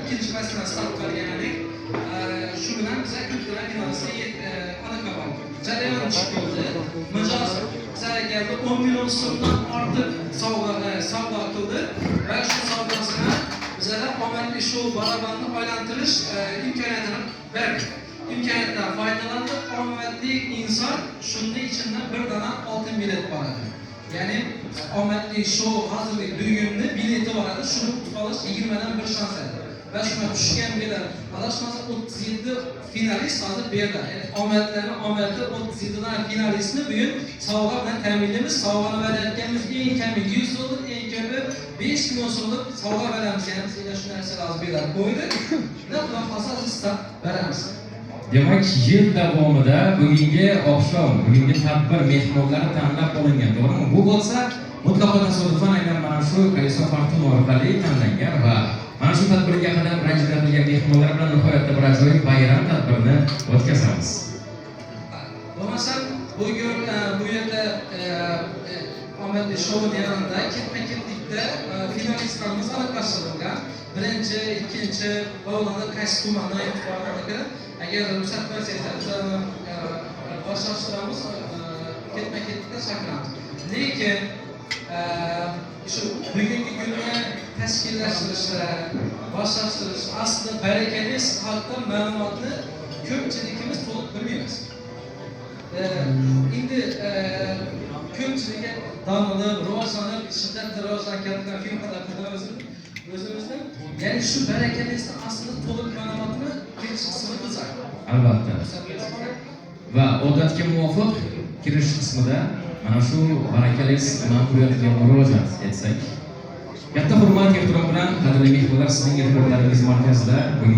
Ikkinchi fasldan start qilgan edik. Shu bilan biza ko'p finalistga aniqlab oldik. Jarayon nechuk bo'ldi? Mijoz bizga keldi, 10 million so'mdan ortiq sovg'a qildi va shu sovg'asini bizada omadli shou barabanni aylantirish imkoniyatini berdi. Imkoniyatdan foydalandi. Omadli inson shunda ichidan bir dona oltin bilet boradi. Ya'ni omadli shou hozirgi bugunni bileti boradi. Shuni utib olish 20 dan bir shans edi. Va shunga tushgan bilet, adashmasam, 37 finalist hozir bu yerda. Ya'ni omadlarni omadi, 37 dan finalistni bugun sovg'a bilan ta'minlaymiz. Sovg'ani va'da etganmiz, eng kami 100 dollar, eng ko'pi 5 million so'mlik sovg'a beramiz. Ya'ni biz shu narsalar hozir bu yerda qo'ydik. Va xudo xohlasa, hozir start beramiz. Demak, yil davomida bugungi oqshom, bugungi tadbir mehmonlari tanlab olingan, to'g'rimi? Bu bo'lsa mutlaqo tasodifan aynan mana shu Колесо Фортуны orqali tanlangan va mana shu tadbirga qadam ranjida qilgan mehmonlar bilan nihoyatda bir ajoyib bayram tadbirini o'tkazamiz. Bo'lmasam bugun bu yerda omadli shouni yanida ketma-ketlikda finalistlarimiz aniqlashtirilgan. Birinchi, ikkinchi va ularni qaysi tumandan yetib borganligi, agar ruxsat bersangiz, bizlarni boshlashtiramiz, ketma-ketlikda chaqiramiz. Lekin shu bugungi kunni tashkillashtirishda, boshlashtirish aslida barakali haqda ma'lumotni ko'pchiligimiz to'liq bilmaymiz. Endi ko'pchilikka donilib, rivojlanib, shiddatli rivojlanib kelayotgan firmalar o'zimizni, ya'ni shu barakalisni aslida to'liq ma'lumotini kirish qismini qilsak. Albatta. Ruxsat bersangizlar. Va odatga muvofiq kirish qismida mana shu Barakali ma'muriyatiga murojaat etsak. Katta hurmat, ehtirom bilan, qadrli mehmonlar, sizning e'tiborlaringiz markazida bugun